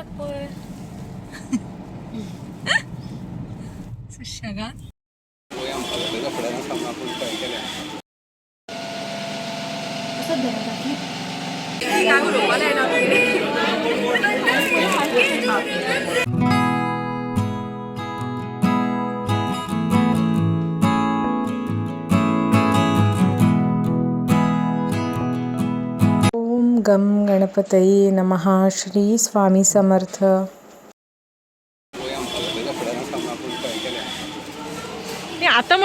कित्याक पळय सुशेगाद. ओम गम गणपतये नमः. श्री स्वामी समर्थ. आता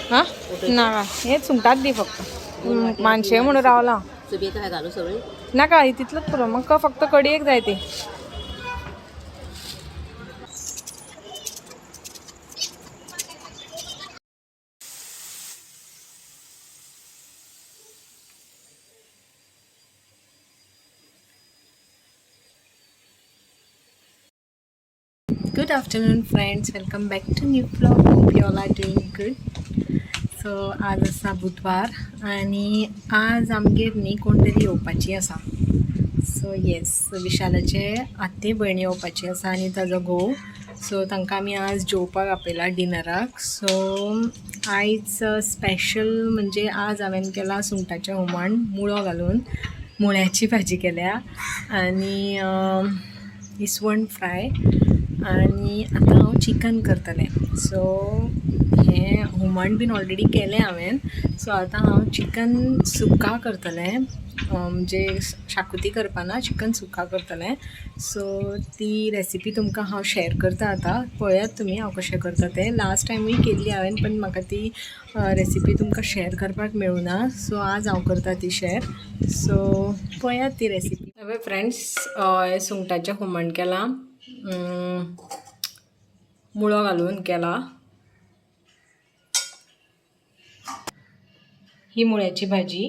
हा ना, हे सुंगटात दी फक्त मानशे म्हणून रावला. घालू सगळी? नाका, तितलोच पुरो. मग फक्त कडी एक जाय ती. Good afternoon friends, welcome back to new vlog. Hope you all are doing good. So आज आसा बुधवार आनी आज आमगेर न्ही कोण तरी येवपाची आसा. सो येस, विशालाचे आत्ते भयण येवपाची आसा आनी ताजो घोव. सो तांकां आमी आज जेवपाक आपयला डिनराक. सो आयज स्पेशल म्हणजे आज हांवें केलां सुंगटाचें हुमण मुळो घालून, मुळ्याची भाजी केल्या आनी इसवण फ्राय आनी आतां हांव चिकन करतलें. सो हें हुमण बीन ऑलरेडी केलें हांवें. सो आतां हांव चिकन सुका करतलें, म्हणजे शाकुती करपाना, चिकन सुका करतलें. सो ती रेसिपी तुमकां हांव शेअर करता. आतां पळयात तुमी हांव कशें करता तें. लास्ट टायमूय केल्ली हांवें, पण म्हाका ती रेसिपी तुमकां शेअर करपाक मेळुना. सो आज हांव करता ती शेअर. सो पळयात ती रेसिपी. हय फ्रेंड्स, सुंगटाचें हुमण केलां, मुळो घालून केला. ही मुळ्याची भाजी.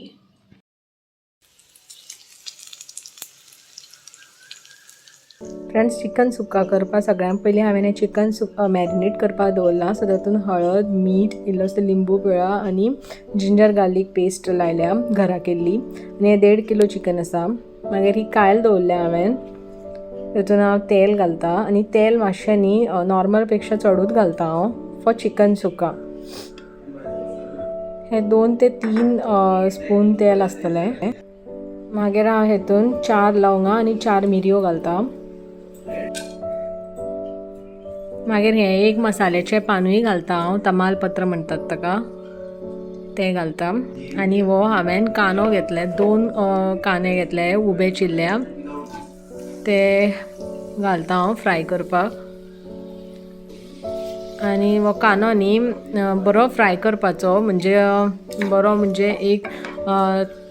फ्रेंड्स, चिकन सुका करपाक सगळ्यात पयलीं हांवें हें चिकन मॅरिनेट करपाक दवरलां. सो तातूंत हळद, मीठ, इल्लोसो लिंबू पिळा आनी जिंजर गार्लीक पेस्ट लायल्या घरा केल्ली. आनी हें 1.5 किलो चिकन आसा. मागीर ही कायल दवरल्या हांवें, तातूंत हांव तेल घालता आनी तेल मातशें न्ही नॉर्मल पेक्षा चडूच घालता हांव फॉर चिकन सुका. हे 2 ते 3 स्पून तेल आसतलें. मागीर हांव हेतून 4 लवंगां आनी 4 मिरयो घालता. मागीर हें एक मसाल्याचें पानूय घालता हांव, तमालपत्र म्हणटात ताका, तें घालता. आनी हो हांवें कांदो घेतले, 2 कांदे घेतले उबे चिरल्या, ते घालता हांव फ्राय करपाक. आनी हो कांदो न्ही बरो फ्राय करपाचो, म्हणजे बरो म्हणजे एक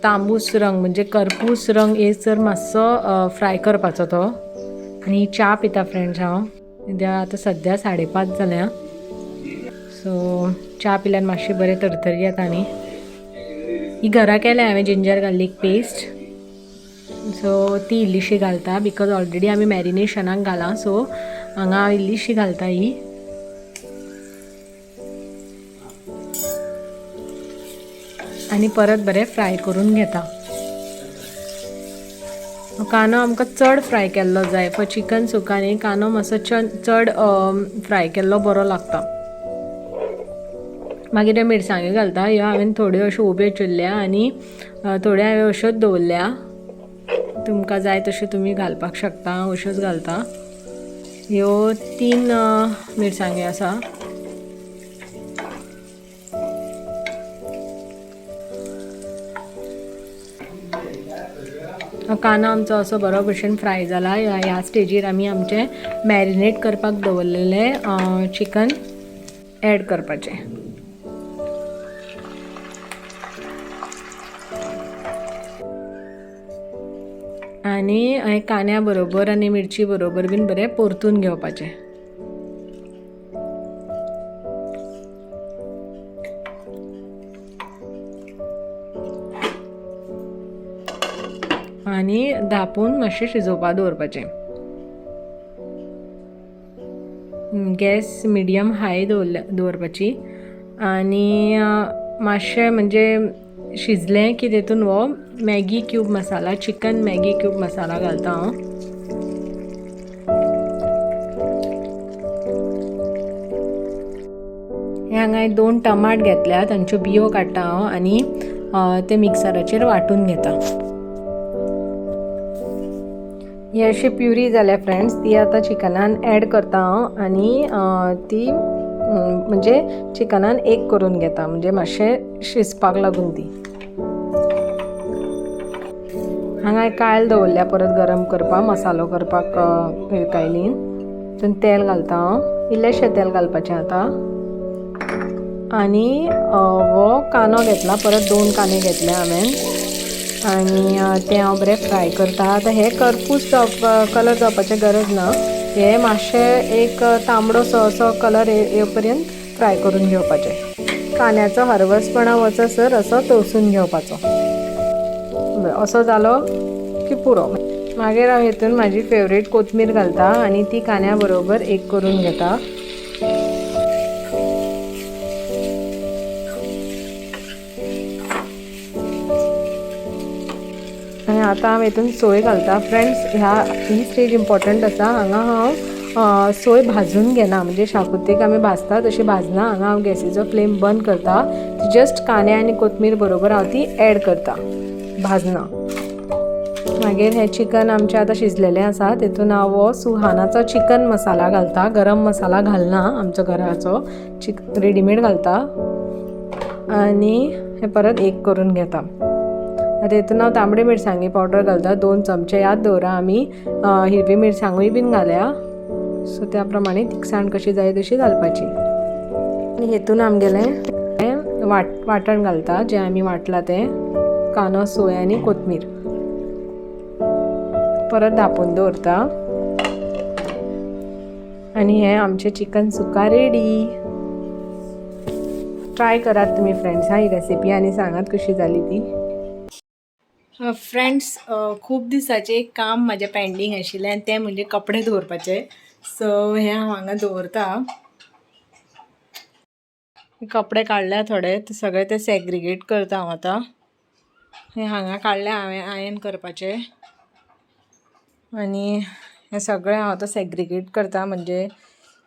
तांबूस रंग म्हणजे करपूस रंग येसर मातसो फ्राय करपाचो तो. आनी च्या पिता फ्रेंड्स हांव. आतां सद्या 5:30 जाल्या. सो च्या पिल्यार मातशें बरें तरतरी येता न्ही. ही घरा केल्या हांवें जिंजर गार्लीक पेस्ट. सो ती इल्लीशी घालता because already आमी मॅरिनेशनाक घालां. सो हांगा हांव इल्लीशी घालता ही. आनी परत बरें फ्राय करून घेता. कांदो आमकां चड फ्राय केल्लो जाय फॉर चिकन सुका न्ही, कांदो मातसो चड फ्राय केल्लो बरो लागता. मागीर त्यो मिरसांग्यो घालता. ह्यो हांवें थोड्यो अश्यो उब्यो चिरल्या आनी थोड्यो हांवें अश्योच दवरल्या. तुमकां जाय तश्यो तुमी घालपाक शकता, हांव अश्योच घालता. ह्यो 3 मिरसांग्यो आसा. कांदो आमचो असो बरो भशेन फ्राय जाला. ह्या स्टेजीर आमी आमचें मॅरिनेट करपाक दवरलेलें चिकन एड करपाचें. आनी हें कांद्या बरोबर आनी मिरची बरोबर बीन बरें परतून घेवपाचें. आनी धांपून मातशें शिजोवपाक दवरपाचें. गॅस मिडियम हाय दवरपाची. आनी मातशें म्हणजे शिजलें की तेतून हो Maggi cube masala, chicken Maggi cube masala घालता हांव. हे हांगा 2 टमाट घेतल्या, तांच्यो बियो काडटा हांव आनी ते मिक्सराचेर वांटून घेता. ही अशी प्युरी जाल्या फ्रेंड्स, ती आतां चिकनान एड करता हांव आनी ती म्हणजे चिकनान एक करून घेता, म्हणजे मातशें शिजपाक लागून ती. हांगा एक कायल दवरल्या परत गरम करपाक, मसालो करपाक कायलीन. तितून तेल घालता हांव, इल्लेशें तेल घालपाचें आतां. आनी हो कांदो घेतला, परत 2 कांदे घेतले हांवें आनी ते हांव बरें फ्राय करता. आतां हे करपूस जावपा कलर जावपाचें गरज ना, हे मातशें एक तांबडोसो असो कलर येवपर्यंत फ्राय करून घेवपाचें. कांद्याचो हरवसपणा वचसर असो तळसून घेवपाचो. असो जालो की पुरो. मागीर हांव हितून म्हाजी फेवरेट कोथमीर घालता आनी ती कांद्या बरोबर एक करून घेता. आनी आतां हांव हितून सोय घालता. फ्रेंड्स, ही स्टेज इम्पॉर्टंट आसा. हांगा हांव सोय भाजून घेना, म्हणजे शाकुतीक आमी भाजता तशी भाजना. हांगा हांव गॅसीचो फ्लेम बंद करता, जस्ट कांदे आनी कोथमीर बरोबर हांव ती एड करता, भाजना. मागीर हें चिकन आमचें आतां शिजलेलें आसा, तितून हांव हो सुहानाचो चिकन मसाला घालता. गरम मसाला घालना, आमचो घराचो रेडीमेड घालता आनी हें परत एक करून घेता. आतां हितून हांव तांबडी मिरसांगी पावडर घालता, 2 चमचे. याद दवरा आमी हिरवी मिरसांगूय बीन घाल्या, सो त्या प्रमाणे तिखसाण कशी जाय तशी घालपाची. आनी हितून आमगेलें वांटण घालता, जें आमी वांटलां तें, कांदो, सोय आनी कोथमीर. परत धांपून दवरता आनी हें आमचें चिकन सुका रेडी. ट्राय करात तुमी फ्रेंड्स ही रेसिपी आनी सांगात कशी जाली ती. फ्रेंड्स, खूब दिसाचें एक काम म्हाजें पेंडींग आशिल्लें आनी तें म्हणजे कपडे दवरपाचें. सो हें हांव हांगा दवरता. कपडे काडल्या थोडे, ते सगळे ते सेग्रिगेट करता हांव आतां. हें हांगा काडल्या हांवें आयन करपाचें आनी हें सगळें हांव आतां सेग्रिगेट करता, म्हणजे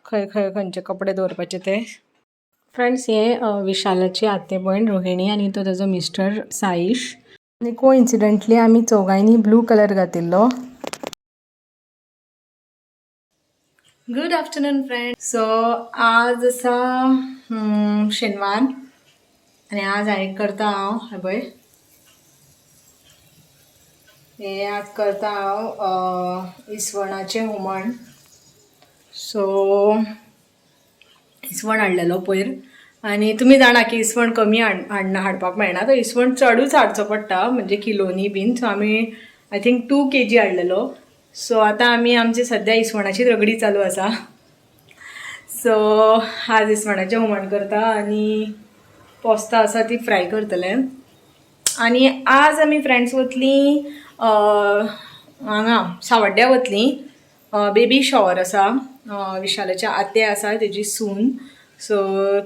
खंय खंय खंयचे कपडे दवरपाचे ते. फ्रेंड्स, हें विशालाची आत्ते भयण रोहिणी आनी तो ताजो मिस्टर साईश. आनी कोइन्सिडंटली आमी चौगांयनी ब्लू कलर घातिल्लो. Good afternoon friend. सो आज आसा शेनवार आनी आज हांवें करता हांव, हें पळय हें आज करता हांव इसवणाचें हुमण. सो इसवण हाडलेलो पयर आनी तुमी जाणा की इसवण कमी हाडपाक मेळना, तो इसवण चडूच हाडचो पडटा, म्हणजे किलोनी बीन. सो आमी I think 2 kg हाडलेलो. सो आतां आमी आमची सद्या इसवणाची रगडी चालू आसा. सो आज इसवणाचें हुमण करता आनी पोस्तां आसा ती फ्राय करतले. आनी आज आमी फ्रेंड्स वतलीं हांगा सावड्ड्या वतलीं. बेबी शॉवर आसा, विशालाच्या आते आसा तेजी सून, सो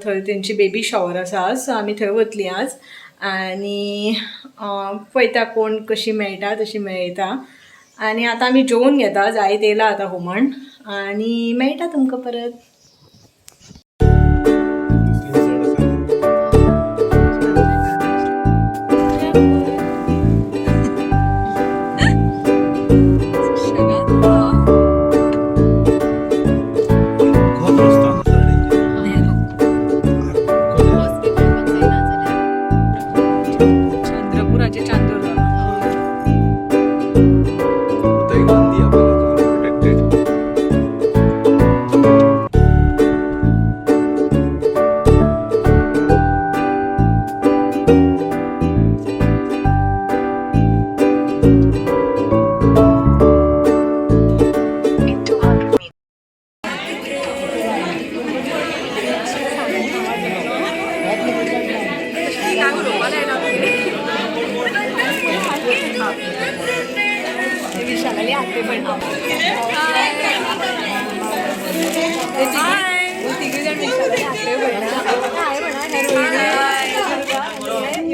थंय तेंची बेबी शॉवर आसा. सो आमी थंय वतलीं आज आनी पळयता कोण कशी मेळटा तशी मेळटा. आनी आतां आमी जेवन घेता, जायत येयला आतां हुमण आनी मेळटा तुमकां परत. चंद्रपुराचे चांदूर.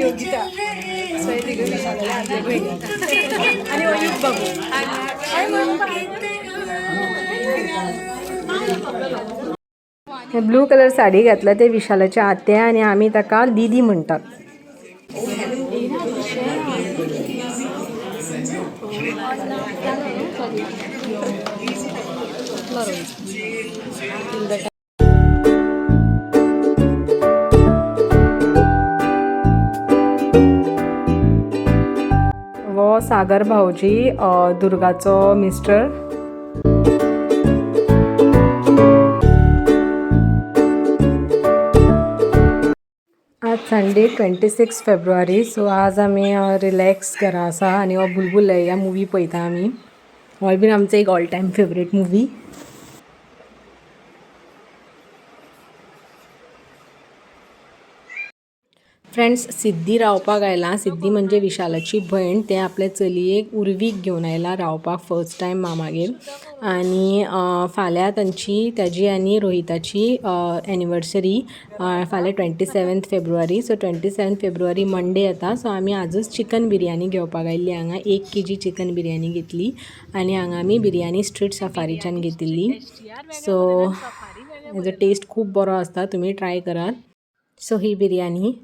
योगिता. सो हे तिगूय विशालाले आते भयणी आनी हो युग बाबू. हे ब्लू कलर साडी घातल्या ते विशालाच्या आत्या आनी आमी ताका दिदी म्हणटात. वो सागर भाऊजी, दुर्गाचो मिस्टर. आज संडे 26 फेब्रुवारी. सो आज आमी रिलॅक्स घरा आसा आनी हो बुलबुलैया मुवी पळयता आमी. होय बीन आमचो एक all time favourite movie. Friends, Siddhi रावपाक आयलां. सिद्धी म्हणजे विशालाची भयण. तें आपल्या चलयेक उर्वीक घेवन आयलां रावपाक फर्स्ट टायम मामागेर. आनी फाल्यां तांची, ताजी आनी रोहिताची एनिवर्सरी फाल्यां 27 फेब्रुवारी. सो 27 फेब्रुवारी मंडे येता. सो आमी आजूच चिकन बिरयानी घेवपाक आयिल्ली हांगा. 1 केजी चिकन बिरयानी घेतली आनी हांगा आमी बिरयानी स्ट्रीट सफारीच्यान घेतिल्ली. सो हेजो टेस्ट खूब बरो आसता, तुमी ट्राय करात. सो ही बिरयानी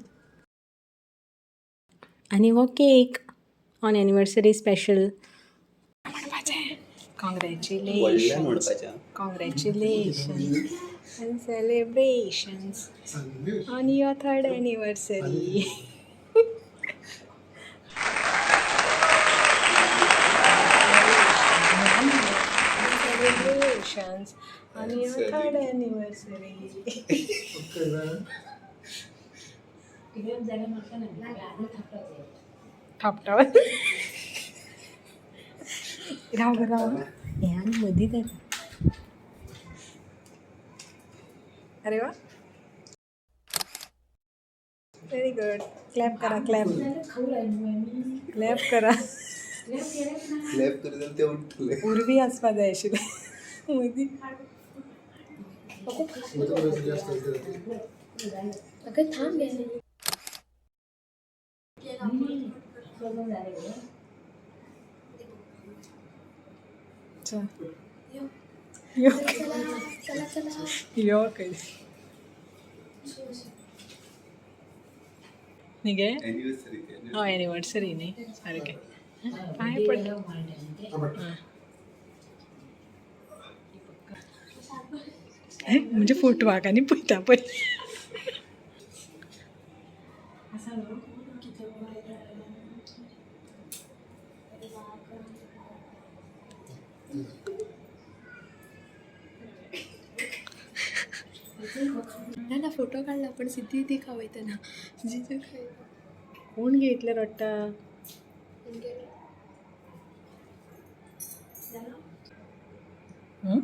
आनी हो केक ऑन एनिवर्सरी स्पेशल. व्हडल्यान कॉंग्रॅच्युलेशन. म्हणपाचें. Congratulations and celebrations on your third anniversary. Celebrations on your third anniversary. थापटावर राव गं, राव हे आनी मदींच येता. अरे वा, व्हेरी गुड. क्लॅप करा, क्लॅप, क्लॅप करा. क्लॅप करीत जाल्यार ते उठले. उर्वी आसपा जाय आशिल्लें मदीं. अगं थांब. चल यो. चला चला. यो खंय न्ही गे? एनिवर्सरी. हय, एनिवर्सरी न्ही, सारकें. पांय पडटा. म्हणजे फोटवाक आनी पळयता पळय. ना ना, फोटो काढला पण सिद्धी ती खावयतना जिजू खाय. कोण गे इतलें रडटा? हं?